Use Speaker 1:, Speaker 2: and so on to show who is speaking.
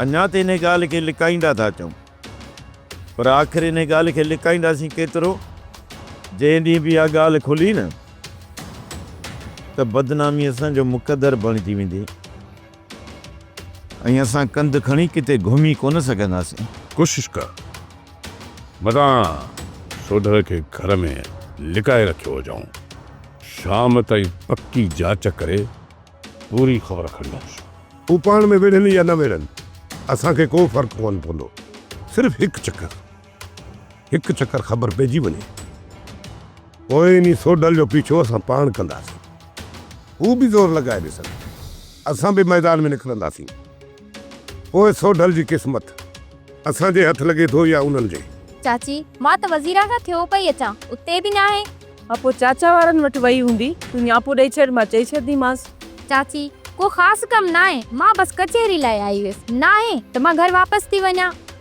Speaker 1: اڃا ته انهي ڳالهه کي لڪائيندا ٿا اچون، پر آخر انهي ڳالهه کي لڪائينداسين ڪيترو؟ جنهن ڏينهن به اها ڳالهه کلي نه ته بدنامي اسان جو مقدر بڻجي ويندي ۽ اسان ڪنڌ کڻي ڪٿي گهمي ڪونه سگهنداسين.
Speaker 2: ڪوشش ڪر متان سوڍر کي گهر ۾ لڪائي رکيو هجئون. شام تائين پڪي جاچ ڪري پوري خبر کڻي اچ.
Speaker 3: هو پاڻ ۾ وڙهن يا نه وڙهن، اسان کي ڪو فرق ڪونه پوندو. صرف هڪ چڪر، هڪ چڪر خبر پئجي وڃي، پوء انهي سوڍل جو پيڇو اسان پاڻ ڪنداسين. هو به زور لڳائي ڏسن، اسان به ميدان ۾ نڪرنداسين. پوء سوڍل جي قسمت اسان جي هٿ لڳي ٿو يا انهن جي.
Speaker 4: چاچي، مان ته وزيران کان ٿيو پئي اچان، اتي به ناهي.
Speaker 5: ها پوء چاچا وارن وٽ وئي هوندي، تون نياپو ڏئي ڇڏ، مان چئي ڇڏنديمانس.
Speaker 4: چاچي، ڪو خاص ڪم ناهي، مان بس ڪچهري لاء آئي هيس، ناهي ته مان گهر واپس ٿي وڃان.